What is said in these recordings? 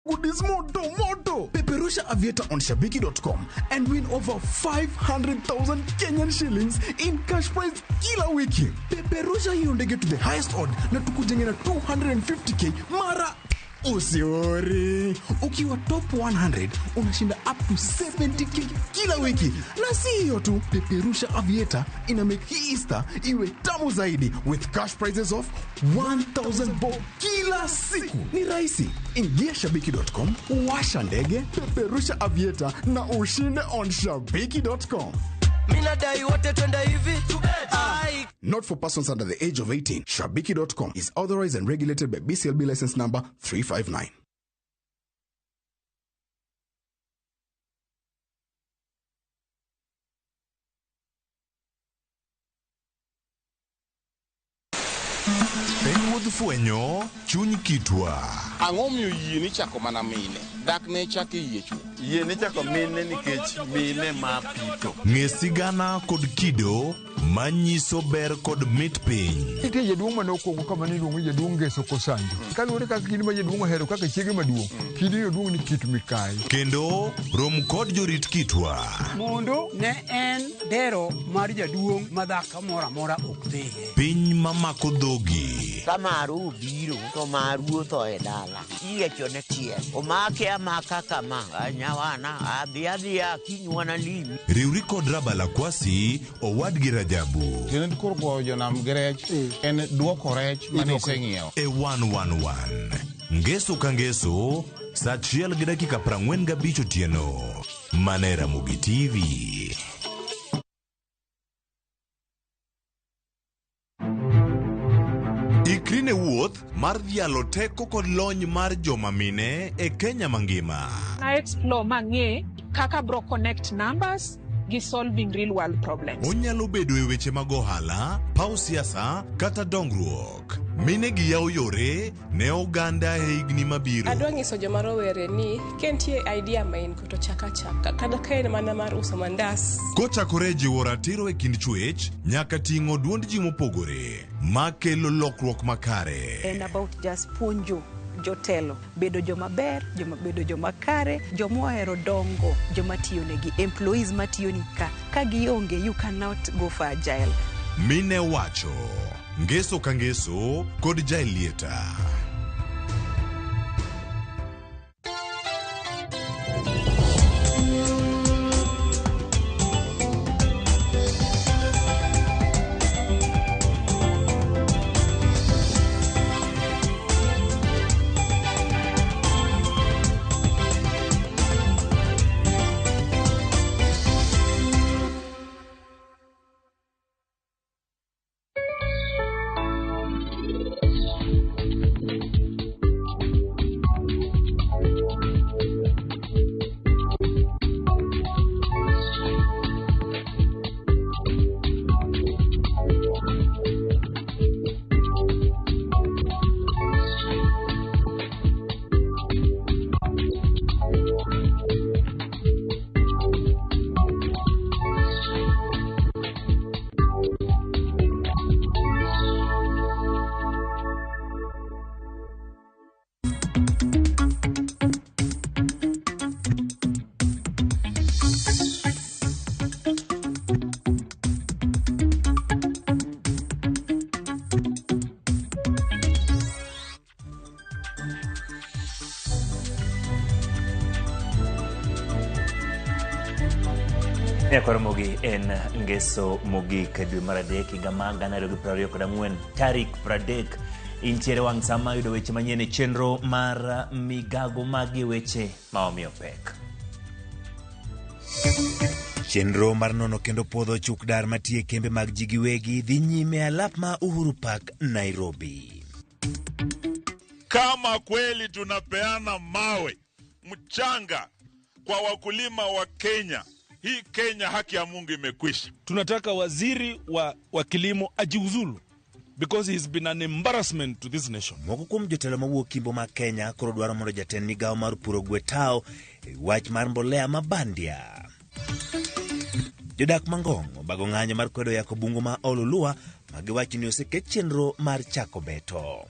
Goodies moto moto. Peperusha Aviator on shabiki.com and win over 500,000 Kenyan shillings in cash prize kila wiki. Peperusha hiyo ndege to the highest odd na tukujenge na 250k mara usiori. Ukiwa top 100 unashinda up to 70k kila wiki. Na si hiyo tu, Peperusha Aviator ina make hii Easter iwe tamu zaidi with cash prizes of 1000 bob kila siku. Ni rahisi. Ingia shabiki.com, washa ndege, peperusha aviator na ushinde on shabiki.com. Minadai wote twende hivi. Ai. Not for persons under the age of 18. Shabiki.com is authorized and regulated by BCLB license number 359. En wuodh fwenyo chuny kitwa. Ang'o miyo yie nichako mana mine? Dak ne chak e yie chwo. Yie nichako mine nikech mine ma pito. Ng'e sigana kod kido manyiso ber kod mit piny. Nitie jaduong' mane okwongo kama ne iluongo ni jaduong' Ngeso Kosanjo. Kaluwore kaka kidi ma jaduong' ohero kaka chiege maduong', kidi oduong' ni Kit Mikayi. Kendo rom kod jorit kitwa. Mondo ne en dero mar jaduong' ma dhako moro amora ok dhiye. Piny mamako dhogi. Ka maru obiro to maru otho e dala. Iyiecho ne tiel. Omake amaka kama. Nyawana adhi adhiya kiny wanalimi. Riwri kod Rabala Kwasi owadgi Rajabu. Tiende koro goyo jonam gi rech en duoko rech mane iseng'iewo. E 111. Ngeso ka ngeso, saa achiel gi dakika 45 otieno. Mana e Ramogi TV. Ikri ne wuoth mar dhialo teko kod lony mar joma mine e Kenya mangima. Na explore mang'e kaka bro connect numbers gi solving real world problems. Onyalo bedo e weche mag ohala, paw siasa kata dongruok. Mine gi yawo yore ne oganda e higni mabiro. Adwa nyiso joma rowere ni ka nitie idea ma in go to chak achaka kata ka en mana mar uso mandas. Kochakore e jiwo ratiro e kind chwech nyaka ting'o duond ji mopogore makelo lokruok makare. En about just puonjo jotelo bedo joma ber, joma bedo joma kare, joma ohero dongo, joma tiyo negi, employees matiyo ni ka. Ka gionge, you cannot go for agile. Mine wacho ngeso ka ngeso kod Jaelieta. Nyakwar Ramogi en ngeso mogik e dwe mar adek higa mar 2024 tarik 30 intiere wang' sama yudo weche manyien e chenro mar migago magi weche ma omiyo pek. Chenro mar nono kendo puodho chuk dar matiye kembe mag ji giwegi dhi nyime e alap ma Uhuru Park, Nairobi. Kama kweli tunapeana mawe, mchanga kwa wakulima wa Kenya, hii Kenya haki ya Mungu imekwisha. Tunataka waziri wa kilimo ajiuzulu because he's been an embarrassment to this nation. Moko kuom jotelo mawuok Kimbo ma Kenya koro dwaro mondo jatend migawo mar pur ogwe tao e wach mar mbolea ma bandia. Jodak ma Ngong' obago ng'anyo mar kwedo yako bungu ma Ololua ma giwacho ni oseket chenro mar chako beto.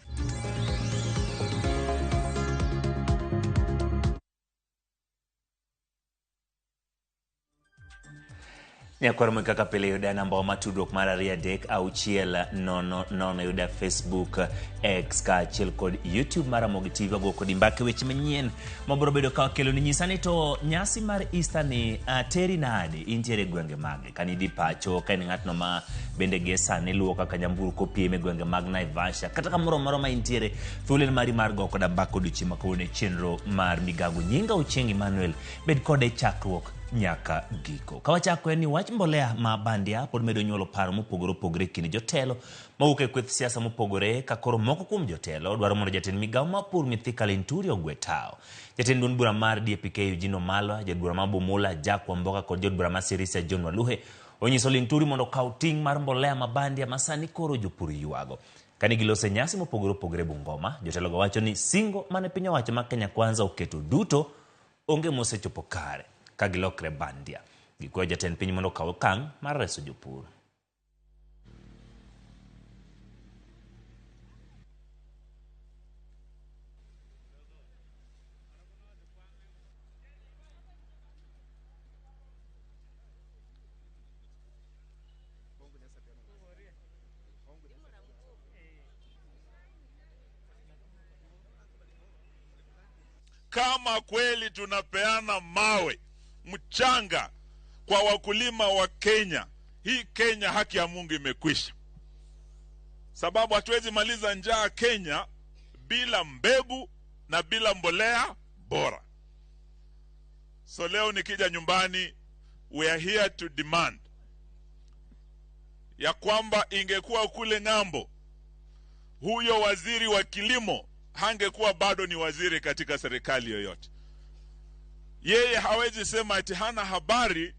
Nyakwar Moi kaka pile yuda e namba wa mar tudruok mar 2 3 6 0 0 yuda Facebook, X kaachiel kod YouTube mar Ramogi TV. Wago kodi mbaka e weche manyien mabiro bedo ka wakelo ni. Nyisa ni to nyasi mar Easter ni teri nade? Intiere e gwenge mage? Ka nidhi pacho, ka in ng'atno ma bende gie sani luwo kaka nyamburko piem e gwenge mag Naivasha, kata kamoro amora ma intiere, thuolo en mari mar go koda mbaka odiochieng' ma kawuono e chenro mar Migago. Nyinga Ochieng' Emmanuel, bed kode e chakruok nyaka giko. Ka wachako en ni wach mbolea ma bandia pod medo nyuolo paro mopogore opogore e kind jotelo mawuok e kweth siasa mopogore, ka koro moko kuom jotelo dwaro mondo jatend migawo mar pur Mithika Linturi ogwe tao. Jatend duond bura mar DAP-K Eugene Wamalwa, jaod bura ma Bumula Jack Wamboka kod jaod bura ma Sirisia John Waluhe onyiso Linturi mondo okaw ting' mar mbolea ma bandia ma sani koro jopur ywago. Kane giloso e nyasi mopogore opogore Bungoma, jotelogo wacho ni singo mane piny owacho ma Kenya Kwanza oketo duto onge mosechopo kare ka gilokre bandia. Gikwayo jatend piny mondo okaw okang' mar reso jopur. Kama kweli tunapeana mawe, mchanga kwa wakulima wa Kenya, hii Kenya haki ya Mungu imekwisha, sababu hatuwezi maliza njaa Kenya bila mbegu na bila mbolea bora. So leo nikija nyumbani, we are here to demand ya kwamba ingekuwa kule ng'ambo, huyo waziri wa kilimo hangekuwa bado ni waziri katika serikali yoyote. Yeye hawezi sema ati hana habari.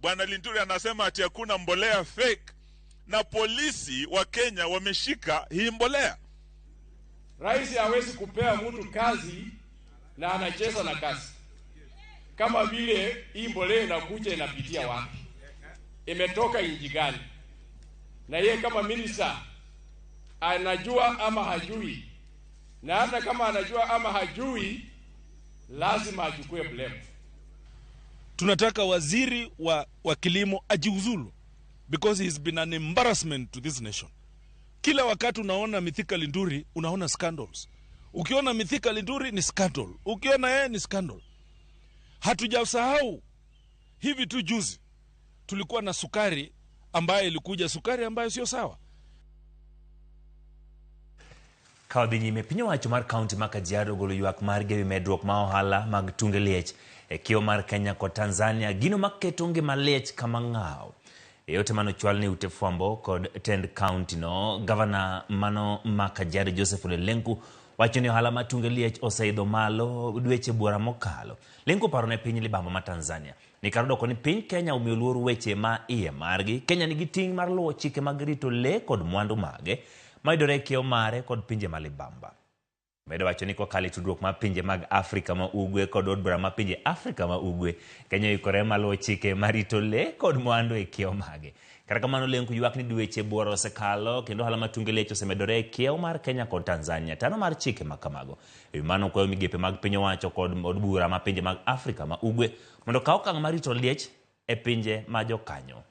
Bwana Linturi anasema ati hakuna mbolea fake, na polisi wa Kenya wameshika hii mbolea. Rais hawezi kupea mtu kazi na anacheza na kazi. Kama vile hii mbolea inakuja inapitia wapi, imetoka nchi gani, na yeye kama minister anajua ama hajui, na hata kama anajua ama hajui, lazima achukue blame. Tunataka waziri wa kilimo ajiuzulu because he's been an embarrassment to this nation. Kila wakati unaona Mithika Linturi unaona scandals. Ukiona Mithika Linturi ni scandal, ukiona yeye ni scandal. Hatujasahau hivi tu juzi tulikuwa na sukari ambayo ilikuja, sukari ambayo sio sawa. Ka wadhi nyime, piny owacho mar kaunti ma Kajiado ogolo ywak margi ewi medruok ma ohala mag tunge liech e kiewo mar Kenya kod Tanzania, gino maketo ngima liech kama ng'aw. E ote manochwal ne ute fwambo kod tend kaunti no, gavana mano ma Kajiado Joseph Ole Lenku wacho ni ohala mar tunge liech oseidho malo dweche buora mokalo. Lenku oparo ne piny libamba ma Tanzania ni kar doko ni piny Kenya omiyo luor weche ma iye margi, Kenya nigi ting' mar luwo chike mag rito lee kod mwandu mage mayudore e kiewo mare kod pinje ma libamba. Medo wacho ni kokalo e tudruok mar pinje mag Afrika ma Ugwe kod od bura mar pinje Afrika ma Ugwe, Kenya oikore mar luwo chike marito lee kod mwandu e kiewo mage. Kata kamano, Lenku ywak ni dweche buora osekalo kendo ohala mar tunge liech osemedore e kiewo mar Kenya kod Tanzania. Tano mar chike ma kamago. E wi mano, okwayo migepe mag piny owacho kod od bura mar pinje mag Afrika ma Ugwe mondo okaw okang' mar rito liech e pinje ma jokanyo.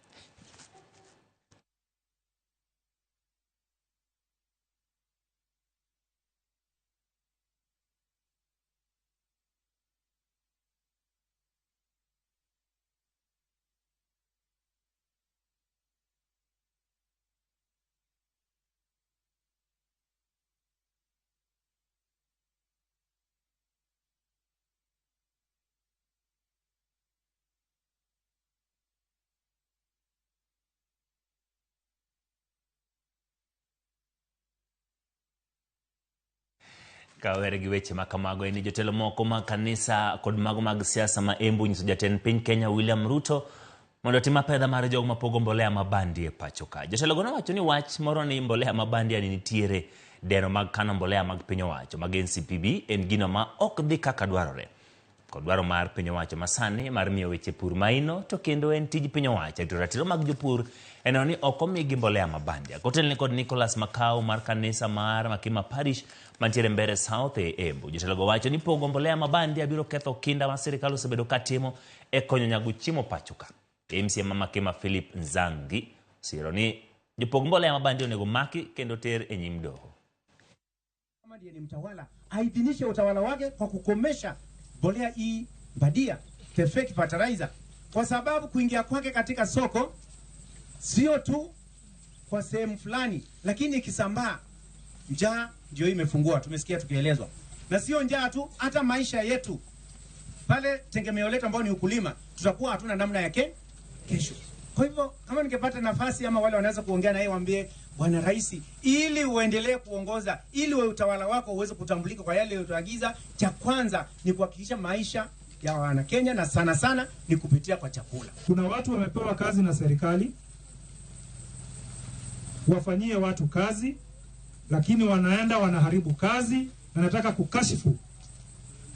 Kawere gi weche ma kamago en ni jotelo moko mag kanisa kod mago mag siasa ma Embu nyiso jatend piny Kenya William Ruto mondo otim apedha mar jogo mapogo mbolea ma bandia e pacho ka. Jotelo go nowacho ni wach moro ni mbolea ma bandia ni nitiere dero mag kano mbolea mag piny owacho mag NCPB en gino ma ok dhi kaka dwarore. Kod dwaro mar piny owacho masani mar miyo weche pur maino to kendo en tij piny owacho rito ratiro mag jopur e neno ni ok omigi mbolea ma bandia. Kotelne kod Nicholas Makau mar kanisa mar Makima Parish mantiere Mbere South e Embu. Jotelogo wacho ni pogo mbolea ma bandia biro ketho kinda ma sirikal osebedo katimo e konyo nyago chiemo pacho ka. MCA ma Makema Philip Nzangi osiro ni jopog mbolea ma bandia onego maki kendo ter e nyim doho. Kama ndiye ni mtawala aidhinishe utawala wake kwa kukomesha mbolea hii bandia, the fake fertilizer, kwa sababu kuingia kwake katika soko sio tu kwa sehemu fulani, lakini ikisambaa, njaa ndio imefungua. Tumesikia tukielezwa, na sio njaa tu, hata maisha yetu pale tegemeo letu ambao ni ukulima, tutakuwa hatuna namna yake kesho. Kwa hivyo kama ningepata nafasi ama wale wanaweza kuongea na yeye, waambie Bwana Rais, ili uendelee kuongoza, ili utawala wako uweze kutambulika kwa yale uliyoagiza, cha kwanza ni kuhakikisha maisha ya Wanakenya na sana sana ni kupitia kwa chakula. Kuna watu wamepewa kazi na serikali wafanyie watu kazi, lakini wanaenda wanaharibu kazi, na nataka kukashifu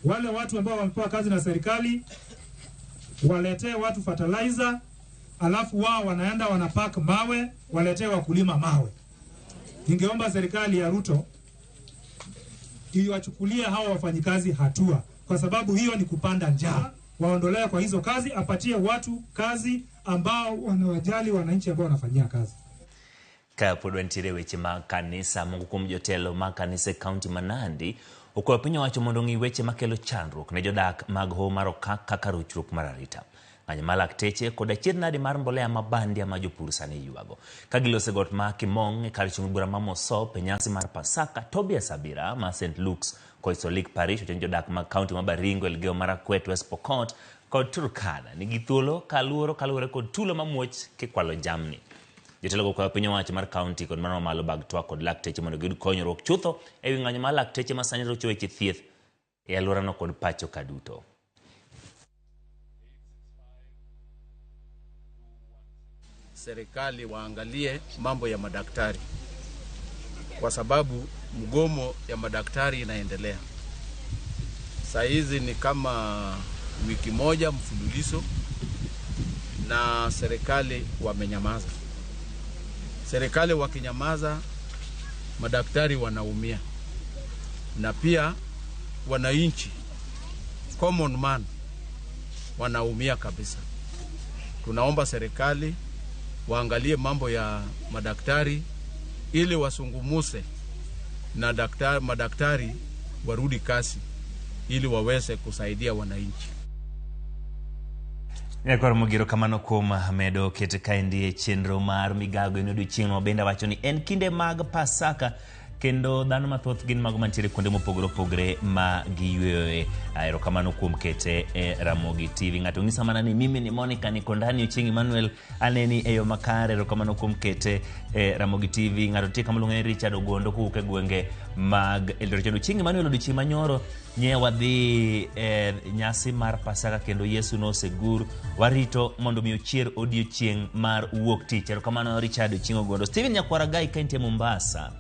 wale watu ambao wamepewa kazi na serikali waletee watu fertilizer, alafu wao wanaenda wanapack mawe, waletee wakulima mawe. Ningeomba serikali ya Ruto iwachukulie hawa wafanyikazi hatua, kwa sababu hiyo ni kupanda njaa. Waondolewe kwa hizo kazi, apatie watu kazi ambao wanawajali wananchi ambao wanafanyia kazi. Ka pod wantiere weche mag kanisa, moko kuom jotelo mag kanisa e kaunti ma Nandi okwayo piny owacho mondo ong'i weche makelo chandruok ne jodak mag hoho mar Okak kaka rochruok mar arita, ng'anyo mar lakteche kod achiedh nade mar mbolea ma bandia ma jopur sani ywago. Ka giloso e got ma Kimong' e kar chung' bura ma Mosop e nyasi mar Pasaka, Tobias Abira ma St. Luke's Koisolik Parish otenyo jodak mag kaunti ma Baringo, Elgeyo Marakwet, West Pokot kod Turkana nigi thuolo kaluoro kaluwore kod tulo mamuoch kikwalo jamni. Jotelo go kwayo piny owacho mar kaunti kod mano mamalo bag twak kod lakteche mondo giyud konyruok chutho ewi ng'anyo mar lakteche ma sani rocho weche thieth e alworano kod pacho ka duto. Serikali waangalie mambo ya madaktari, kwa sababu mgomo ya madaktari inaendelea. Saa hizi ni kama wiki moja mfululizo na serikali wamenyamaza. Serikali wakinyamaza, madaktari wanaumia, na pia wananchi, common man, wanaumia kabisa. Tunaomba serikali waangalie mambo ya madaktari ili wasungumuse na madaktari warudi kasi ili waweze kusaidia wananchi. Nyakwar Mogiro kamano kuom medo kete kaendi e chenro mar migago en odiochieng' ma bende wacho ni en kinde mag Pasaka kendo dhano mathoth gin mago mantiere kuonde mopogore opogore ma giyweyoe. Erokamano kuom kete e Ramogi TV. Ng'ato ng'isa mana ni mimi ni Monica niko ndani Ochieng' Emmanuel aneni e yo makare. Erokamano kuom kete e Ramogi TV. Ng'ato tie kama luonge ni Richard Ogondo kowuok e gwenge mag Eldoret. Ochieng' Emmanuel odiochieng' manyoro nye wadhi e nyasi mar Pasaka kendo Yesu nosegur. Warito mondo mi ochier odiochieng' mar wuok tich. Erokamano Richard Ochieng' Ogondo. Steven Nyakwaragai ka entie Mombasa.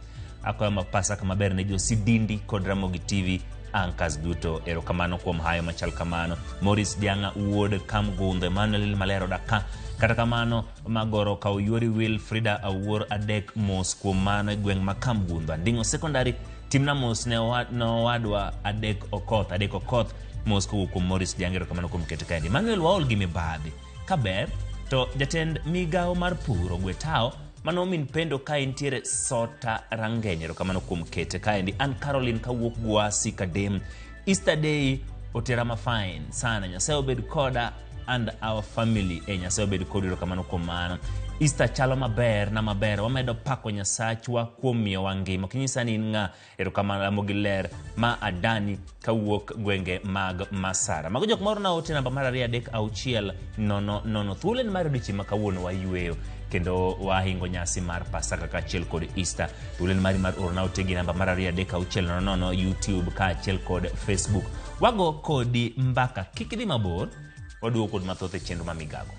Akwayo ma Pasaka maber ne jo Sidindi kod Ramogi TV anchors duto. Erokamano kuom hayo machal kamano. Maurice Dianga wuod Kamgundho, Emmanuel Malero daka. Kata kamano Magoro Kauyuori Wilfrida Awuor Adek mos kuom mano e gweng' ma Kamgundho. Anding'o Secondary timna mos ne owadwa Adek Okoth. Adek Okoth mos kowuok kuom Maurice Dianga. Erokamano kuom kete kaendi. Emmanuel waol gi mibadhi. Kaber to jatend migawo mar pur Ogwe Tao mano min pendo ka entiere Sota Rangeny. Erokamano kuom kete kaendi. An Caroline kawuok Gwasi Kadem. Easter Day otera ma fine sana. Nyasaye obed koda and our family. Nyasaye obed kodu. Erokamano kuom mano. Easter chalo maber na maber. Wamedo pako Nyasachwa kuom miyowa ngima. Ok inyisa ni in ng'a. Erokamano Ramogi ler ma Adani kawuok gwenge mag Masara. Mago jok moro na ote namba mar 2 3 6 0 0. Thuolo en mar odiochieng' ma kawuono wayweyo kendo wahingo nyasi mar Pasaka kaachiel kod Easter. Thuolo en mari mar orna ote gi namba mar 2 3 6 0 0 YouTube kaachiel kod Facebook. Wago kodi mbaka. Kik idhi mabor, waduogo kod mathoth e chenro ma migago.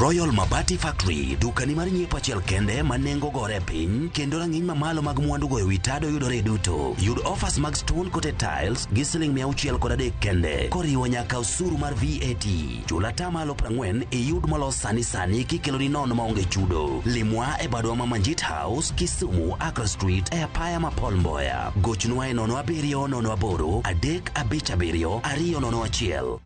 Royal Mabati Factory, dukani mar nyiepo achiel kende ma nengo gore piny kendo rang'iny mamalo mag mwandu goyo wi tado yudore duto. Yud offers mag stone coated tiles gi siling 603 kende koriwo nyaka osuru mar VAT. Chul 40% iyud molos sani sani kikeloni nono maonge chudo. Limwa e badwa ma Manjit House, Kisumu, Accra Street e apaya ma Paul Mboya. Gochnwa e 07 08 357 201.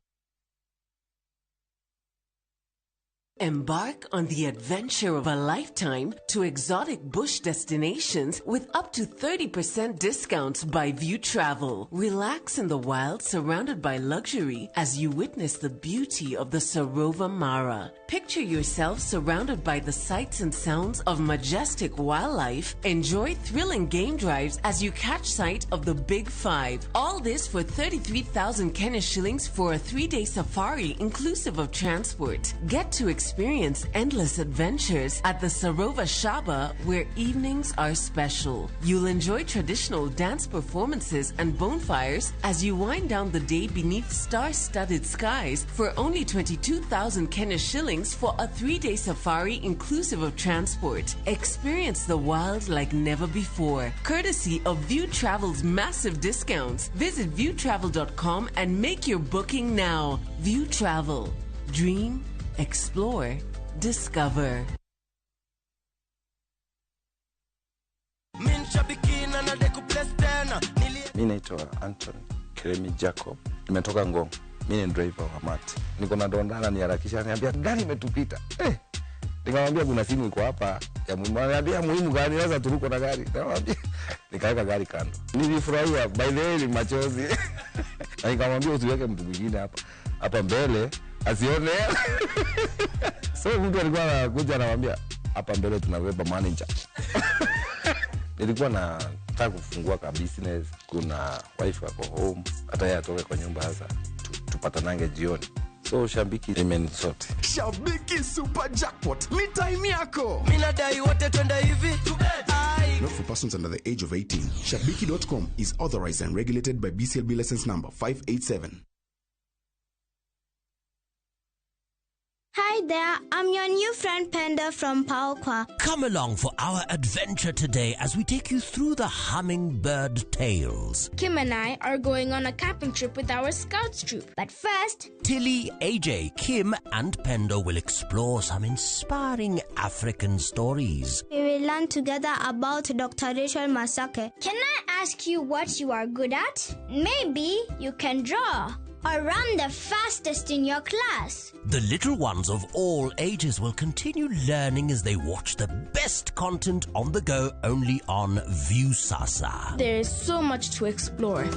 Embark on the adventure of a lifetime to exotic bush destinations with up to 30% discounts by View Travel. Relax in the wild surrounded by luxury as you witness the beauty of the Sarova Mara. Picture yourself surrounded by the sights and sounds of majestic wildlife. Enjoy thrilling game drives as you catch sight of the Big Five. All this for 33,000 Kenya shillings for a 3-day safari inclusive of transport. Get to experience endless adventures at the Sarova Shaba, where evenings are special. You'll enjoy traditional dance performances and bonfires as you wind down the day beneath star-studded skies for only 22,000 Kenya shillings for a 3-day safari inclusive of transport. Experience the wild like never before, courtesy of View Travel's massive discounts. Visit viewtravel.com and make your booking now. View Travel. Dream, explore, discover. Mi naitwa Anton Keremi Jacob, nimetoka Ngong. Mi ni driver wa mati. Niko na dondana niharakisha, niambia gari imetupita. Nikamwambia kuna simu iko hapa ya muhimu. Ananiambia muhimu gani? Sasa turuko na gari. Nikamwambia nikaweka gari kando. Nilifurahia, by the way ni machozi. Na nikamwambia usiweke mtu mwingine hapa. Hapa mbele asione. So mtu alikuwa anakuja anamwambia hapa mbele tunabeba manager. Nilikuwa nataka kufungua ka business, kuna wife wako home, hata yeye atoke kwa nyumba sasa tupatanange jioni. So Shabiki imenisort. Shabiki Super Jackpot ni time yako. Mimi nadai wote twende hivi. Not for persons under the age of 18. Shabiki.com is authorized and regulated by BCLB license number 587. Hi there, I'm your new friend Penda from Paokwa. Come along for our adventure today as we take you through the hummingbird tales. Kim and I are going on a camping trip with our scouts troop. But first, Tilly, AJ, Kim and Pendo will explore some inspiring African stories. We will learn together about Dr. Rachel Masake. Can I ask you what you are good at? Maybe you can draw or run the fastest in your class. The little ones of all ages will continue learning as they watch the best content on the go only on Viusasa. There is so much to explore.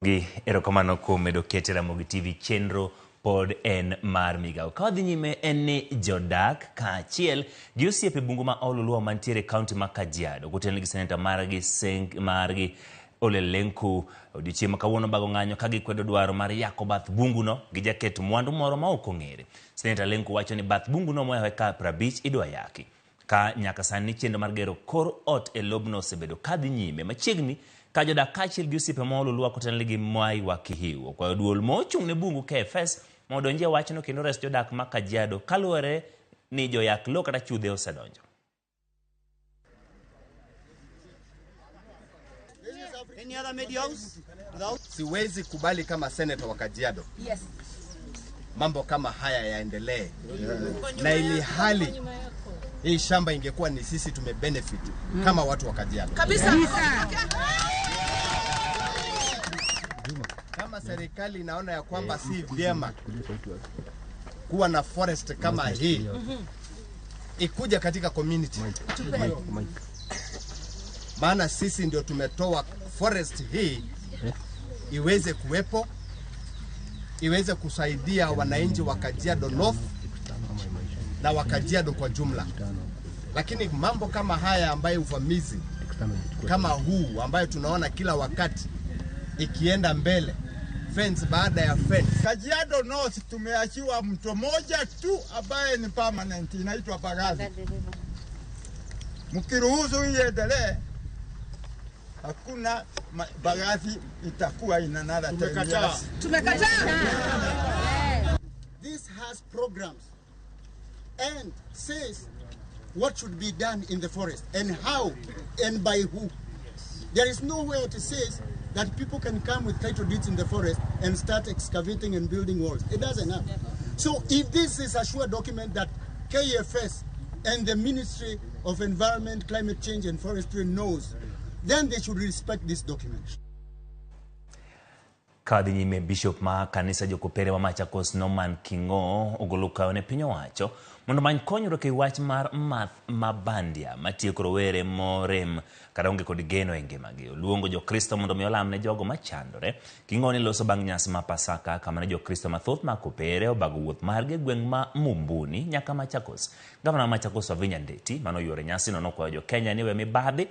Gi erokamano kuom medo kete Ramogi TV chenro pod en mar migawo. Ka wadhi nyime en ni jodak kaachiel gi osiepe bungu ma Ololua mantiere kaunti ma Kajiado kotelne gi seneta margi Ole Lenku odiochieng' ma kawuono bago ng'anyo ka gikwedo dwaro mar yako bath bunguno gi jaket mwandu moro ma ok ong'ere. Seneta Lenku wacho ni bath bunguno moyawo eka 50 idwa yaki. Ka nyaka sani chenro mar gero kor ot e lobno osebedo kadhi nyime machiegni ka jodak kaachiel gi osiepe ma Ololua kotelne gi Mwai wa Kihiu okwayo duol mochung' ne bungu KFS mondo odonjie wachno kendo res jodak ma Kajiado kaluwore ni joyak lo kata chudhe osedonjo. Siwezi kubali kama senator wa Kajiado. Yes. Mambo kama haya yaendelee. Na ili hali hii shamba ingekuwa ni sisi tumebenefit kama watu wa Kajiado. Kabisa. Kama serikali inaona ya kwamba si vyema kuwa na forest kama hii ikuja katika community. Maana sisi ndio tumetoa forest hii iweze kuwepo, iweze kusaidia wananchi wa Kajiado North na wa Kajiado kwa jumla. Lakini mambo kama haya ambayo uvamizi kama huu ambayo tunaona kila wakati ikienda mbele, fence baada ya fence. Kajiado North tumeachiwa mto moja tu ambaye ni permanent, inaitwa Bagazi. Mkiruhusu iendelee, hakuna Bagazi itakuwa in another 10 years. Tumekataa. This has programs and says what should be done in the forest and how and by who. There is nowhere it says that people can come with title deeds in the forest and start excavating and building walls. It doesn't happen. So if this is a sure document that KFS and the Ministry of Environment, Climate Change and Forestry knows, then they should respect this document. Kadhi nyime Bishop ma kanisa jokopere wa Machakos Norman Kingo ogolo kawo ne piny owacho mondo many konyruok e wach mar math mabandia matieko rowere morem kata onge kod geno e ngimagi. Oluongo jokristo mondo mi olam ne jogo machandore. Kingo ne loso bang' nyasi ma Pasaka kama ne jokristo mathoth ma Kopere obago wuoth margi e gweng' ma Mumbuni nyaka Machakos. Gavana ma Machakos Wavinya Ndeti manoyuoro nyasino nokwayo jo-Kenya ni we mibadhi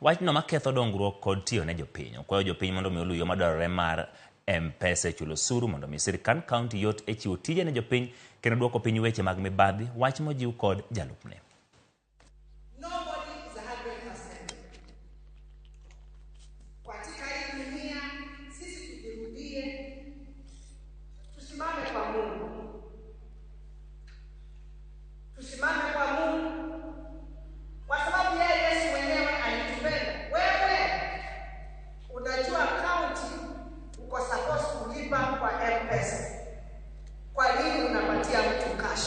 wachno maketho dongruok kod tiyo ne jopiny. Okwayo jopiny mondo mi oluw yo madwarore mar M-Pesa e chulo osuru mondo mi sirkand kaunti yot e chiwo tije ne jopiny kendo duoko piny weche mag mibadhi, wach mojiw kod jalupne. Nobody is 100%. Katika hii dunia sisi tujirudie, tusimame kwa Mungu, tusimame kwa Mungu kwa sababu yeye Yesu mwenyewe alitupenda. Wewe unajua kaunti uko supposed kulipa kwa M-Pesa, kwa nini unapatia mtu cash?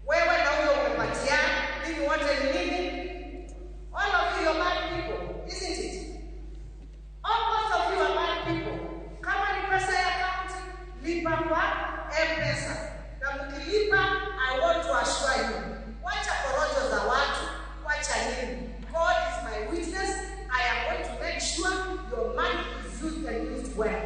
Wewe na huyo umepatia, ninyi wote ni nini? All of you are bad people, isn't it? All of you are bad people. Kama ni pesa ya kaunti, lipa kwa M-Pesa. Na mkilipa, I want to assure you, wacha porojo za watu, wacha nini. God is my witness. I am going to make sure your money is used and used well.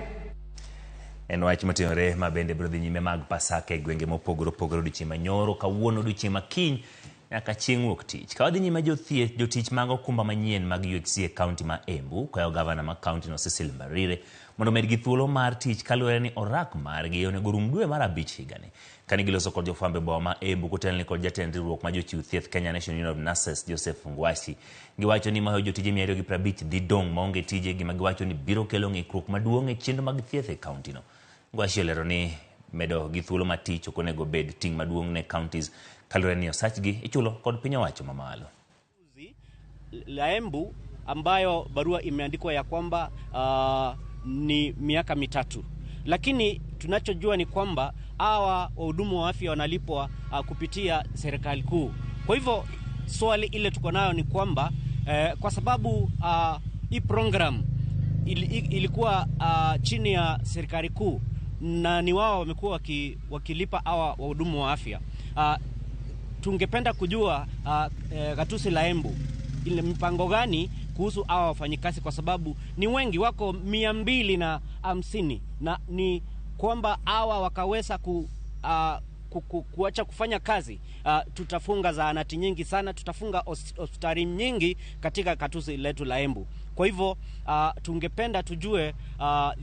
En wach motimore ma bende biro dhi nyime mag Pasaka e gwenge mopogore opogore odiochieng' manyoro, kawuono odiochieng' ma kiny nyaka chieng' wuok tich. Ka wadhi nyime jothieth jotich mag okumba manyien mag UHC e kaunti ma Embu kwayo gavana ma kaunti no Cecil Mbarire mondo omedgi thuolo mar tich kaluwore ni orak margi onego rum dwe mar 5 higani. Kane giloso kod jofwambo e boma ma Embu kotelni kod jatend riwruok ma jochiw thieth Kenya National Union of Nurses Joseph Ngwashi, giwacho ni mahoyo jotije 250 dhi dong' maonge tije, gima giwacho ni biro kelo ng'ikruok maduong' e chenro mag thieth e kaunti no. Ngwashi olero ni medo gi thuolo mar tich ok onego bed ting' maduong' ne counties kaluwore ni osachgi ichulo kod piny owacho mamalo. La Embu ambayo barua imeandikwa ya kwamba ni miaka 3, lakini tunachojua ni kwamba hawa wahudumu wa afya wanalipwa kupitia serikali kuu. Kwa hivyo swali ile tuko nayo ni kwamba kwa sababu hii program ilikuwa chini ya serikali kuu na ni wao wamekuwa wakilipa hawa wahudumu wa afya, tungependa kujua gatusi la Embu ile mpango gani kuhusu hawa wafanyikazi, kwa sababu ni wengi, wako 250, na ni kwamba hawa wakaweza kuacha kufanya kazi, tutafunga zahanati nyingi sana, tutafunga hospitali nyingi katika gatusi letu la Embu. Kwa hivyo tungependa tujue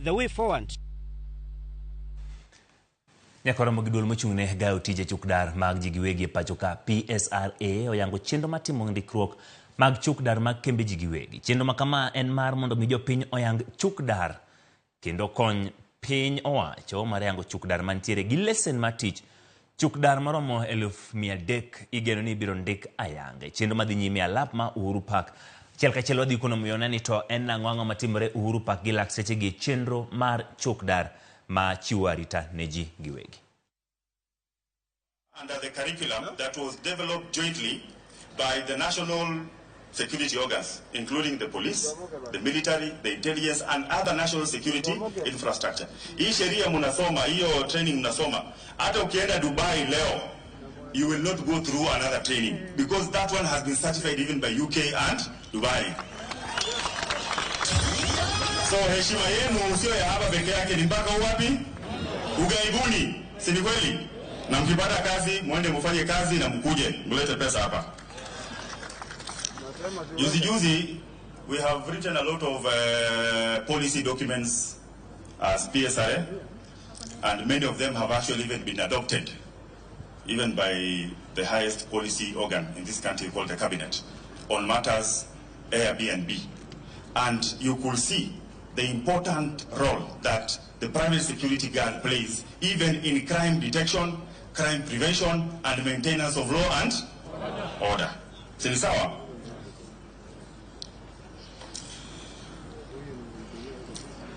the way forward. Nyaka romo gi duol mochung' ne gayo tije chukdar mag ji giwegi e pacho ka PSRA oyango chenro matimo ndikruok mag chukdar mag kembe ji giwegi. Chenro ma kama en mar mondo mi jopiny oyang chukdar kendo kony piny owacho mar yango chukdar mantiere gi lesen mar tich. Chukdar maromo 300,000 igeno ni ibiro ndik ayanga. Chenro madhi nyime alap ma Uhuru Park. Achiel kachiel wadhi kono miyo ni to en nang'o ang'o matimore Uhuru Park gi lakteche gi chenro mar chukdar ma chiwo arita ne ji giwegi. Under the curriculum that was developed jointly by the national security organs, including the police, the military, the intelligence, and other national security infrastructure. Hii sheria munasoma, hiyo training munasoma. Hata ukienda Dubai leo, you will not go through another training because that one has been certified even by UK and Dubai. So heshima yenu sio ya hapa peke yake, ni mpaka wapi? Ugaibuni, si ni kweli? Na mkipata kazi mwende mfanye kazi na mkuje mlete pesa hapa. Juzi juzi we have written a lot of policy documents as PSRA, and many of them have actually even been adopted, even by the highest policy organ in this country called the Cabinet, on matters Airbnb. And you could see the important role that the private security guard plays, even in crime detection, crime prevention, and maintenance of law and order. Si ni sawa?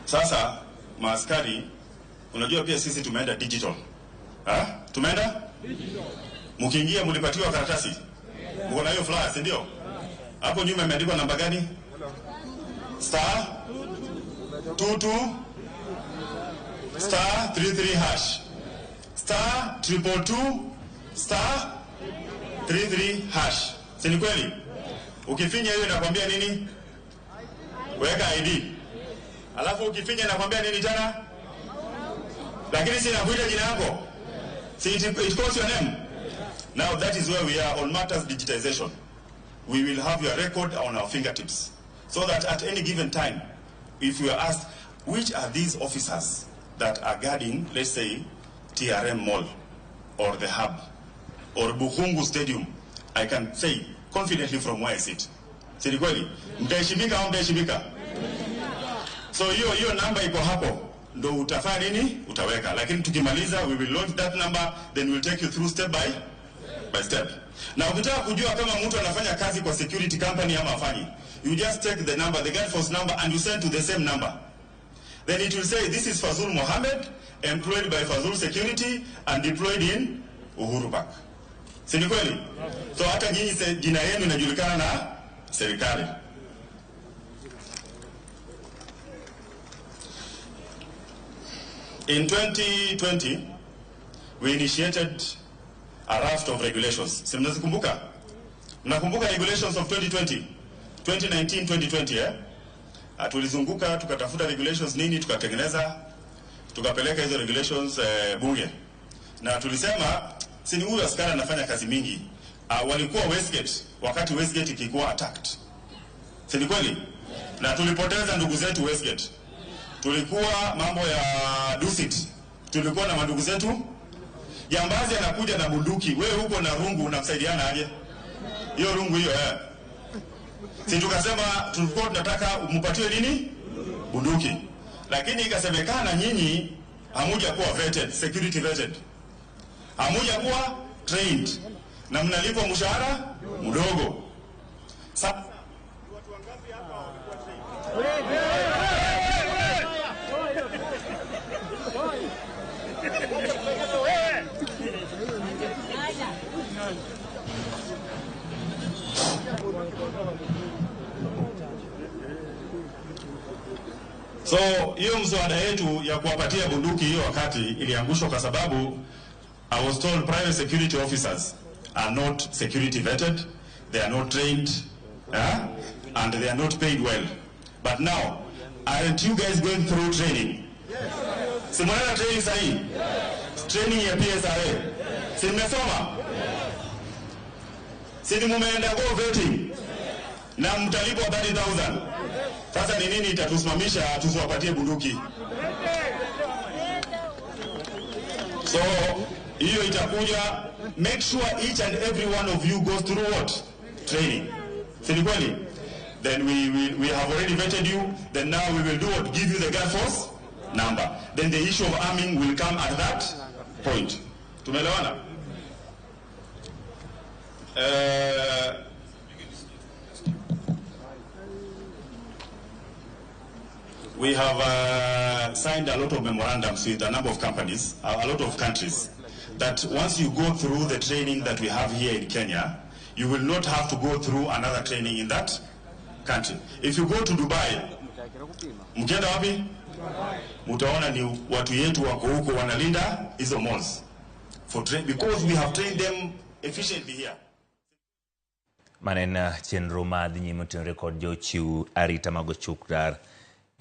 Sasa maaskari, unajua pia sisi tumeenda digital. Ha? Tumeenda? Digital. Mkiingia mlipatiwa karatasi. Mko na hiyo flyer, si ndio? Hapo nyuma imeandikwa namba gani? Star 22 star 33 hash. Star 222 star 33 hash. Si ni kweli? Ukifinya hiyo inakwambia nini? Weka ID. Alafu ukifinya inakwambia nini tena? Lakini si inakuita jina lako. Si it calls your name. Now that is where we are on matters digitization. We will have your record on our fingertips, so that at any given time, if we are asked, which are these officers that are guarding, let's say, TRM Mall, or the Hub, or Bukhungu Stadium, I can say confidently from where I sit. Si ni kweli? Mtaheshimika au mtaheshimika? So hiyo namba iko hapo, ndo utafanya nini? Utaweka. Lakini tukimaliza, we will launch that number, then we'll take you through step by step. Na ukitaka kujua kama mtu anafanya kazi kwa security company ama hafanyi, you just take the number, the guard force number, and you send to the same number. Then it will say, this is Fazul Mohammed, employed by Fazul Security and deployed in Uhuru Park. Si ni kweli? So hata nyinyi jina yenu inajulikana na serikali. In 2020, we initiated a raft of regulations. Si mnazikumbuka? Mnakumbuka regulations of 2020? 2019, 2020, eh? Tulizunguka, tukatafuta regulations nini, tukatengeneza, tukapeleka hizo regulations bunge. Na tulisema, si ni huyu askari anafanya kazi mingi. Walikuwa Westgate, wakati Westgate ikikuwa attacked. Si ni kweli? Na tulipoteza ndugu zetu Westgate. Tulikuwa mambo ya Dusit. Tulikuwa na mandugu zetu. Jambazi anakuja na bunduki, wewe huko na rungu unamsaidiana aje? Hiyo rungu hiyo eh. Si tukasema tulikuwa tunataka mpatiwe nini? Bunduki. Lakini ikasemekana nyinyi hamuja kuwa vetted, security vetted. Hamuja kuwa trained. Na mnalipwa mshahara mdogo. Sasa watu wangapi hapa walikuwa trained? So hiyo mswada yetu ya kuwapatia bunduki hiyo wakati iliangushwa kwa sababu I was told private security officers are not security vetted, they are not trained, and they are not paid well. But now, aren't you guys going through training? Si mnaenda training sahi? Yes. Training ya PSRA. Yes. Si mmesoma? Yes. Si mumeenda go vetting? Yes. Na mtalipwa 30,000. Sasa ni nini itatusimamisha tusiwapatie bunduki? So hiyo itakuja. Make sure each and every one of you goes through what? Training. Si ni kweli? Then we have already vetted you. Then now we will do what? Give you the guard force number. Then the issue of arming will come at that point. Tumeelewana? We have signed a lot of memorandums with a number of companies, a lot of countries, that once you go through the training that we have here in Kenya, you will not have to go through another training in that country. If you go to Dubai, mkienda wapi? Mutaona ni watu yetu wako huko wanalinda hizo malls. For because we have trained them efficiently here. Manena chenro madhi nyime otenore kod jochiw arita mag ochuk dar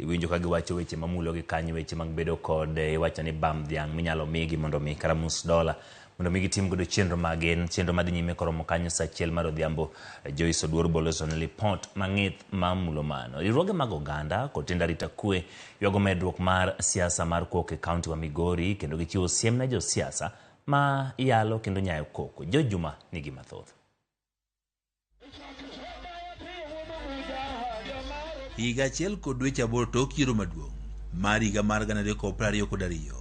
Iwinjo ka giwacho weche mamulo gi kanyo, weche mag bedo kod iwacho ni bam dhiang' minyalo migi mondo mi kata nus dola mondo mi gitim godo chenro mag en chenro madhi nyime koromo kanyo saa achiel mar odhiambo. Joyce Oduor boloso ne lipot mang'ith mamulo mano. Riwruoge mag oganda kod tend arita kwe ywago medruok mar siasa mar koko e kaunti ma Migori kendo gichiwo siem ne josiasa ma yalo kendo nyayo koko. George Juma nigi mathoth. Higa achiel kod dweche 8 tok yiero maduong' mar higa mar 2022,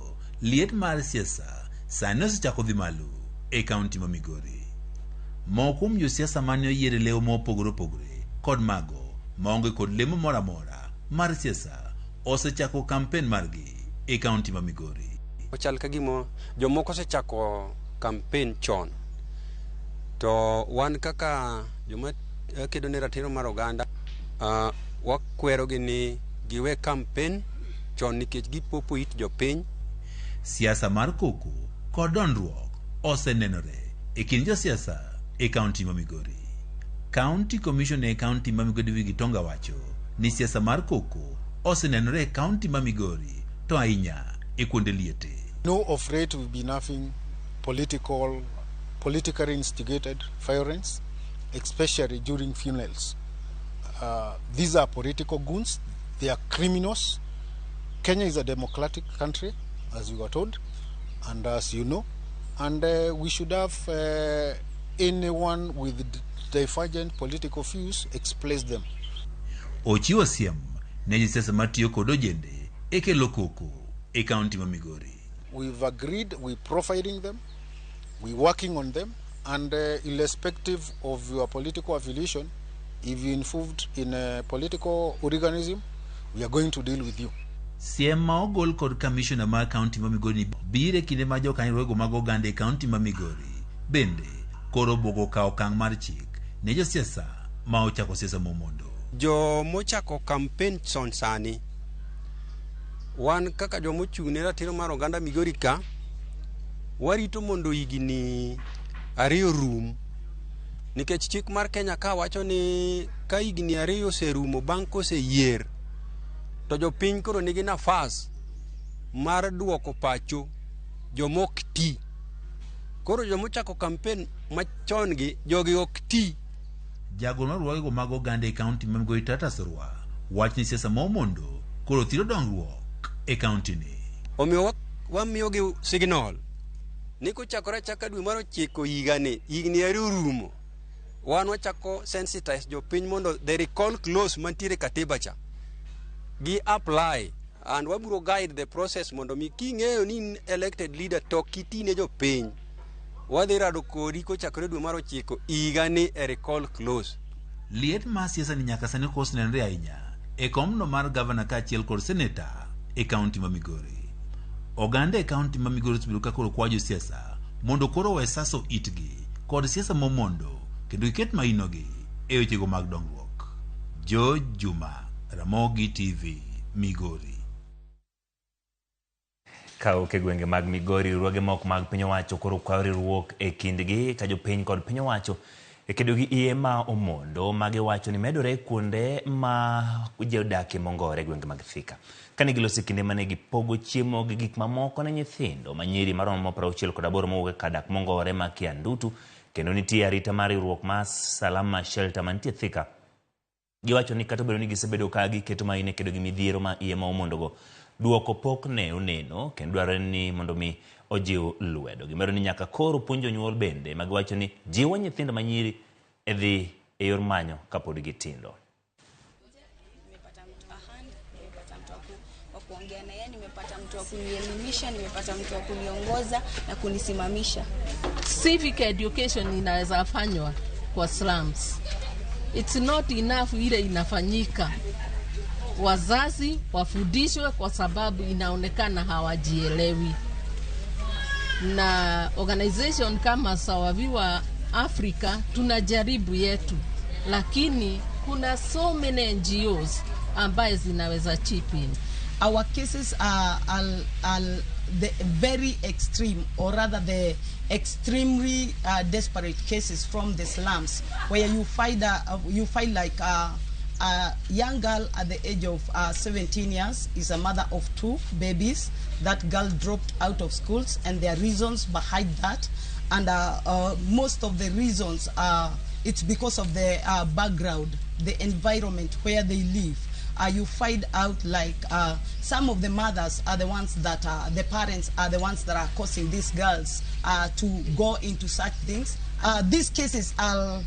liet mar siasa sani osechako dhi malo e kaunti ma Migori. Moko kuom josiasa mane oyier e lewo mopogore opogore kod mago maonge kod lemo moro amora mar siasa osechako kampen margi e kaunti ma Migori. Ochal ka gima jomoko osechako kampen chon, to wan kaka joma kedo ne ratiro mar oganda wakwerogi ni giwe kampen chon nikech gipopo it jopiny. Siasa mar koko kod dondruok osenenore e kind josiasa e kaunti ma Migori. County Commissioner e kaunti ma Migori David Gitonga wacho ni siasa mar koko osenenore e kaunti ma Migori to ahinya e kuonde liete. No, of late we've been having politically instigated violence, especially during funerals. These are political goons, they are criminals. Kenya is a democratic country, as we were told, and as you know, and we should have anyone with divergent political views express them. Ochiwo siem ne josiasa matiyo kod ojende e kelo koko e kaunti ma Migori. We've agreed, we're profiling them, we're working on them, and irrespective of your political affiliation, if you're involved in a political hooliganism, we are going to deal with you. Siem ma ogol kod kamishona mar kaunti ma Migori biro e kinde ma jokanyo mag oganda e kaunti ma Migori bende koro buogo kawo okang' mar chik ne josiasa ma ochako siasa momondo. Jomochako kampen chon sani, wan kaka jomochung' ne ratiro mar oganda Migori ka, warito mondo higni 2 rum, nikech chik mar Kenya ka wacho ni ka higni 2 oserumo bang' koseyier, to jopiny koro nigi nafas mar duoko pacho jomok ti. Koro jomochako kampen machon gi, jogi ok ti. Jagol mar riwruogego mag oganda e kaunti ma Migori Titus Orwa wacho ni siasa ma omondo koro thiro dongruok e kaunti ni. Omiyo wamiyogi signal ni kochakore achaka dwe mar 9 higani, higni 2 orumo, wan wachako sensitize jopiny mondo the recall clause mantiere katiba cha gi apply, and wabiro guide the process mondo mi king'eyo ni in elected leader to kitine jopiny, wadhi rado kodi kochakore dwe mar 9 higani e recall clause. Liet mar siasa ni nyaka sani ok osenenore ahinya e komno mar gavana kaachiel kod seneta e kaunti ma Migori. Oganda e kaunti ma Migori osebedo ka koro kwayo josiasa mondo koro owe saso itgi kod siasa momondo kendo giket mainogi e wechego mag dongruok. George Juma, Ramogi TV, Migori. Kawuok e gwenge mag Migori, riwruoge moko mag piny owacho koro kwayo riwruok e kindgi ka jopiny kod piny owacho e kedo gi iye ma omondo ma giwacho ni medore kuonde ma ji odakie mongore e gwenge mag Thika. Kane giloso e kinde mane gipogo chiemo gi gik mamoko ne nyithindo manyiri maromo 68 mowuok e kar dak mongore ma Kiandutu, kendo nitie arita mar riwruok mar Salama Shelter mantie Thika. Giwacho ni kata obedo ni gisebedo ka giketo maino e kedo gi midhiero ma iye ma omondogo, duoko pok ne oneno kendo dwarore ni mondo mi ojiw lwedo. Gimedo ni nyaka koro puonj jonyuol bende ma giwacho ni jiwo nyithindo manyiri e dhi e yor manyo kapod gitindo. Nimepata mtu a hand, nimepata mtu wa kuongea na yeye, nimepata mtu wa kunielimisha, nimepata mtu wa kuniongoza na kunisimamisha. Civic education inaweza fanywa kwa slums. It's not enough ile inafanyika. Wazazi wafundishwe kwa sababu inaonekana hawajielewi. Na organization kama Sawaviwa Africa tunajaribu yetu, lakini kuna so many NGOs ambaye zinaweza chip in. Our cases are the very extreme, or rather the extremely desperate cases from the slums, where you find like A young girl at the age of 17 years is a mother of 2 babies. That girl dropped out of schools, and there are reasons behind that. And most of the reasons are it's because of the background, the environment where they live. You find out like some of the mothers are the ones that the parents are the ones that are causing these girls to go into such things. These cases are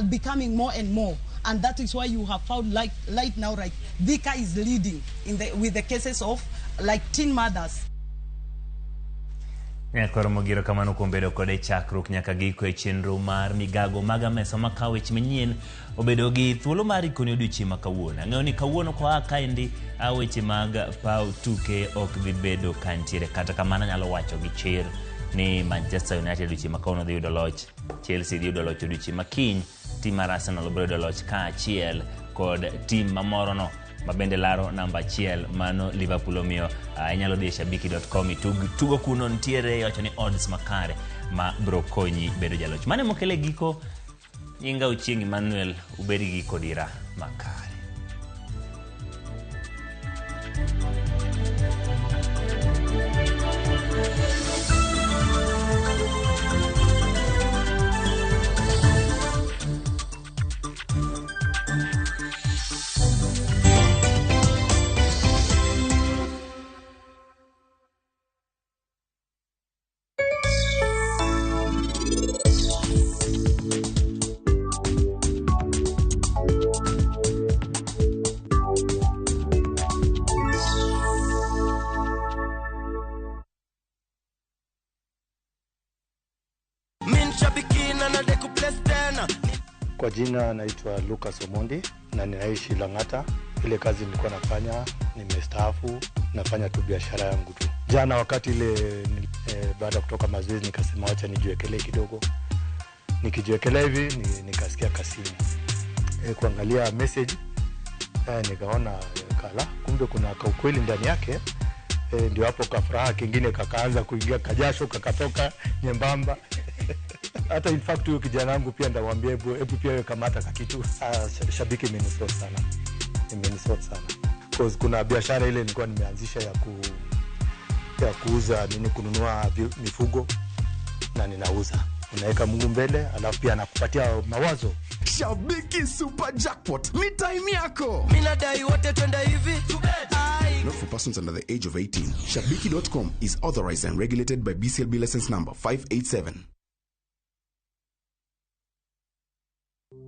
becoming more and more, and that is why you have found like right now, right, Thika is leading in the with the cases of like teen mothers. Nyakoro mogiro kamano kuom bedo kode chakruok nyaka giko e chenro mar migago mag amesa makawo weche manyien obedo gi thuolo mar ikoni odiochieng' ma kawuono. Ang'eyo ni kawuono koa kaendi weche mag paw tuke ok dhi bedo kantiere, kata kamano anyalo wacho gi chir ni Manchester United odiochieng' ma kawuono dhi yudo loch, Chelsea dhi yudo loch odiochieng' ma kiny, tim mar Arsenal biro yudo loch kaachiel kod tim mamoro no ma bende laro namba 1 mano Liverpool. Omiyo inyalo dhi e shabiki.com itug tugo kuno, nitiere iwacho ni odds makare ma bro konyi bedo jaloch. Mano mokele giko nyinga Ochieng' Emmanuel, ubed gi kodira makare. Kwa jina naitwa Lucas Omondi na ninaishi Lang'ata. Ile kazi nilikuwa nafanya, nimestaafu, nafanya tu biashara yangu tu. Jana wakati ile baada ya kutoka mazoezi nikasema wacha nijiwekelee kidogo. Nikijiwekelea hivi nikasikia kasimu. Kuangalia message nikaona kala, kumbe kuna kaukweli ndani yake. Ndio hapo kafuraha kingine kakaanza kuingia, kajasho kakatoka nyembamba. Hata in fact huyo kijana wangu pia ndamwambia hebu pia wewe kamata kakitu. Shabiki imenisort sana. Imenisort sana. Cause kuna biashara ile nilikuwa nimeanzisha ya kuuza nini, kununua mifugo na ninauza. Unaweka Mungu mbele, alafu pia anakupatia mawazo. Shabiki Super Jackpot ni time yako. Mimi nadai wote twende hivi. Not for persons under the age of 18. Shabiki.com is authorized and regulated by BCLB license number 587.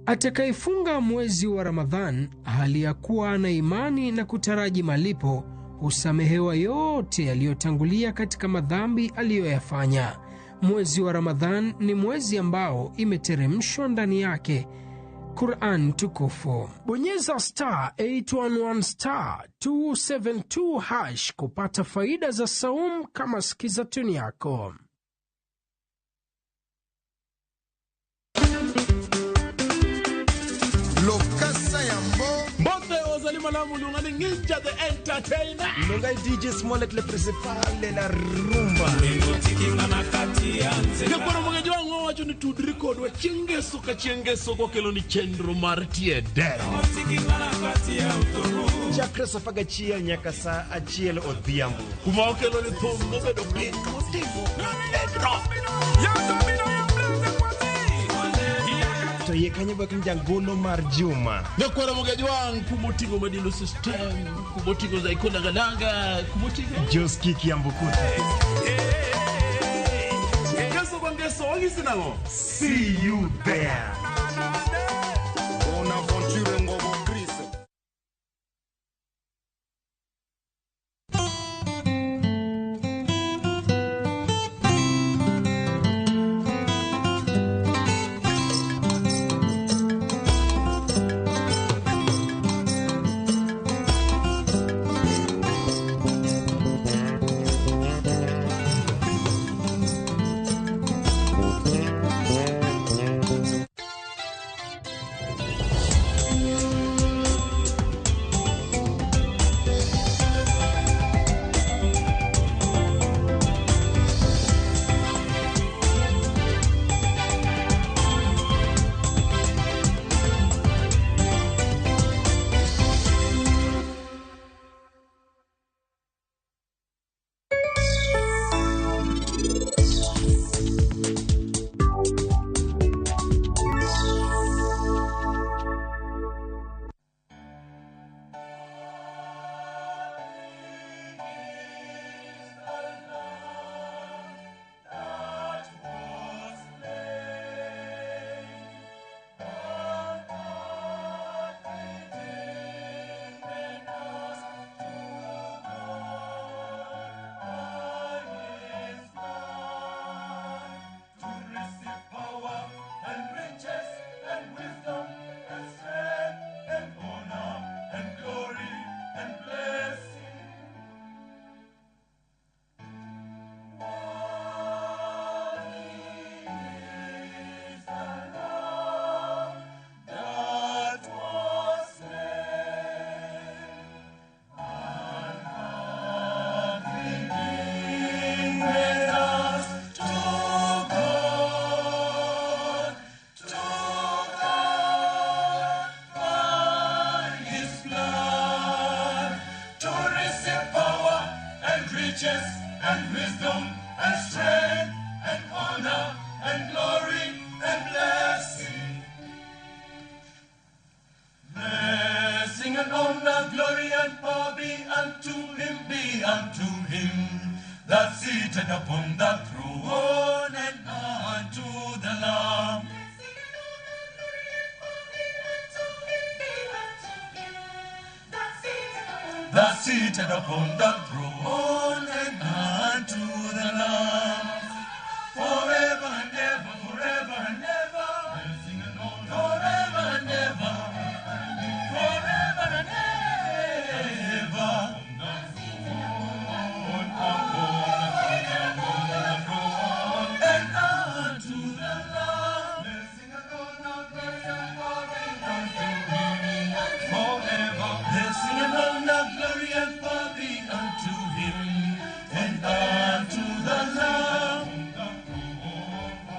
Atakayefunga mwezi wa Ramadhan hali ya kuwa ana imani na kutaraji malipo husamehewa yote yaliyotangulia katika madhambi aliyoyafanya. Mwezi wa Ramadhan ni mwezi ambao imeteremshwa ndani yake Quran tukufu. Bonyeza star 811 star 272 hash kupata faida za saum kama sikiza tuni yako. Lokasa yambo Mbote ozali malamu lungani Ninja the Entertainer Longai DJ Smollett le principal de la rumba. Nyakwaro mage jwang'o wacho ni tudri kodwa chieng' ka chieng' kokelo ni chenro mar tie dero. Chakre saa 11 nyaka saa 1 odhiambo. Kuma okelo ni thum mobedo piny motimo pedro. To yie kanyo bak jangolo mar Juma. Nyakwaro mage jwang' kumoting'o Madilo System, kumoting'o Zaiko Dangadanga, kumoting'o Joski Kiambukuta. Ngeso kwa ngeso, wangisi nang'o? See you there. Bonaventure Ngobo Chris. seated upon the throne and unto the Lamb. That's seated upon the throne.